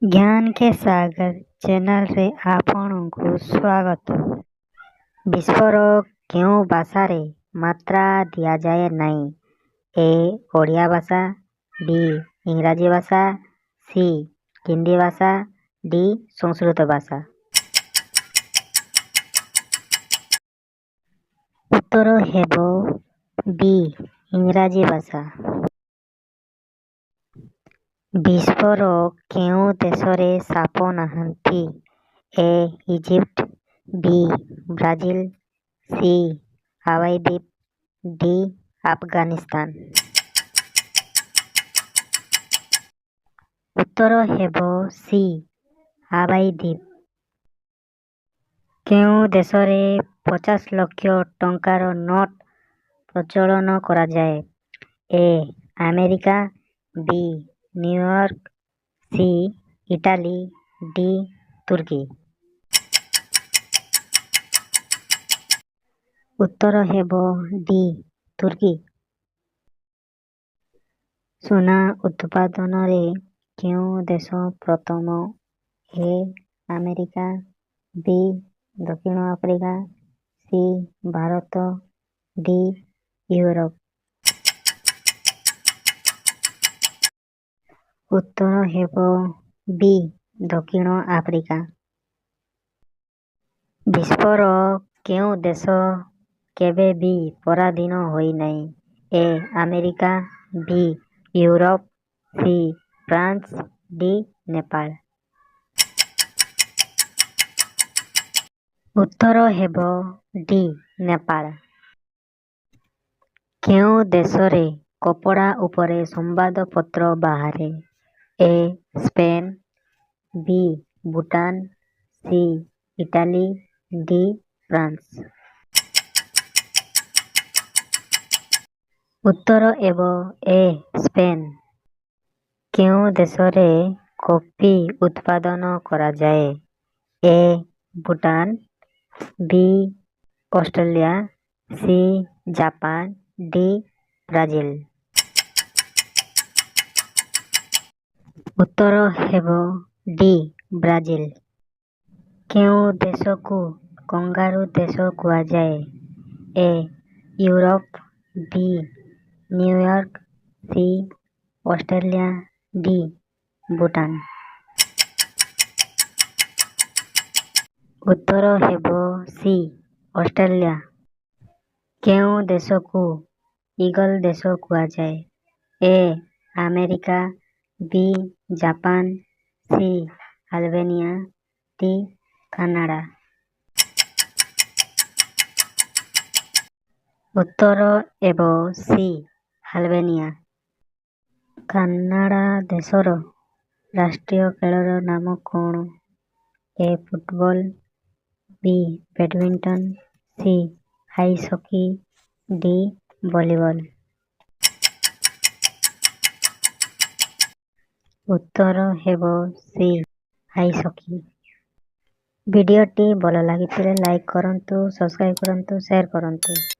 ଜ୍ଞାନ କେ ସାଗର ଚ୍ୟାନେଲରେ ଆପଣଙ୍କୁ ସ୍ୱାଗତ। ବିଶ୍ୱର କେଉଁ ଭାଷାରେ ମାତ୍ରା ଦିଆଯାଏ ନାହିଁ? ଏ ଓଡ଼ିଆ ଭାଷା, ବି ଇଂରାଜୀ ଭାଷା, ସି ହିନ୍ଦୀ ଭାଷା, ଡି ସଂସ୍କୃତ ଭାଷା। ଉତ୍ତର ହେବ ବି ଇଂରାଜୀ ଭାଷା। ବିଶ୍ୱର କେଉଁ ଦେଶରେ ସାପ ନାହାନ୍ତି? ଏ ଇଜିପ୍ଟ, ବି ବ୍ରାଜିଲ, ସି ହାୱାଇ ଦ୍ୱୀପ, ଡି ଆଫଗାନିସ୍ତାନ। ଉତ୍ତର ହେବ ସି ହାୱାଇ ଦ୍ୱୀପ। କେଉଁ ଦେଶରେ 50 ଲକ୍ଷ ଟଙ୍କାର ନୋଟ୍ ପ୍ରଚଳନ କରାଯାଏ? ଏ ଆମେରିକା, ବି ନ୍ୟୁୟର୍କ, ସି ଇଟାଲୀ, ଡି ତୁର୍କୀ। ଉତ୍ତର ହେବ ଡି ତୁର୍କୀ। ସୁନା ଉତ୍ପାଦନରେ କେଉଁ ଦେଶ ପ୍ରଥମ? ଏ ଆମେରିକା, ବି ଦକ୍ଷିଣ Africa, C Bharat, D Europe. ଉତ୍ତର ହେବ ବି ଦକ୍ଷିଣ ଆଫ୍ରିକା। ବିଶ୍ୱର କେଉଁ ଦେଶ କେବେ ବି ପରାଧୀନ ହୋଇନାହିଁ? A America, B Europe, C France, D Nepal. ଉତ୍ତର ହେବ ଡି ନେପାଳ। କେଉଁ ଦେଶରେ କପଡ଼ା ଉପରେ ସମ୍ବାଦପତ୍ର ବାହାରେ? A Spain, B Bhutan, C Italy, D France. ଉତ୍ତର ହେବ ଏ ସ୍ପେନ୍। କେଉଁ ଦେଶରେ କଫି ଉତ୍ପାଦନ କରାଯାଏ? A Bhutan, B Australia, C Japan, D Brazil. ଉତ୍ତର ହେବ ଡି ବ୍ରାଜିଲ। କେଉଁ ଦେଶକୁ କଙ୍ଗାରୁ ଦେଶ କୁହାଯାଏ? A Europe, B New York, C Australia, D Bhutan. ଉତ୍ତର ହେବ ସି ଅଷ୍ଟ୍ରେଲିଆ। କେଉଁ ଦେଶକୁ ଇଗଲ ଦେଶ କୁହାଯାଏ? A America, B Japan, C Albania, D Canada. ଉତ୍ତର ହେବ ସି ଆଲବେନିଆ। କାନାଡା ଦେଶର ରାଷ୍ଟ୍ରୀୟ ଖେଳର ନାମ କଣ? A football, B badminton, C ice hockey, D volleyball. ଉତ୍ତର ହେବ ସି ଆଇସ୍ ହକି। ଭିଡ଼ିଓଟି ଭଲ ଲାଗିଥିଲେ ଲାଇକ୍ କରନ୍ତୁ, ସବସ୍କ୍ରାଇବ୍ କରନ୍ତୁ, ସେୟାର କରନ୍ତୁ।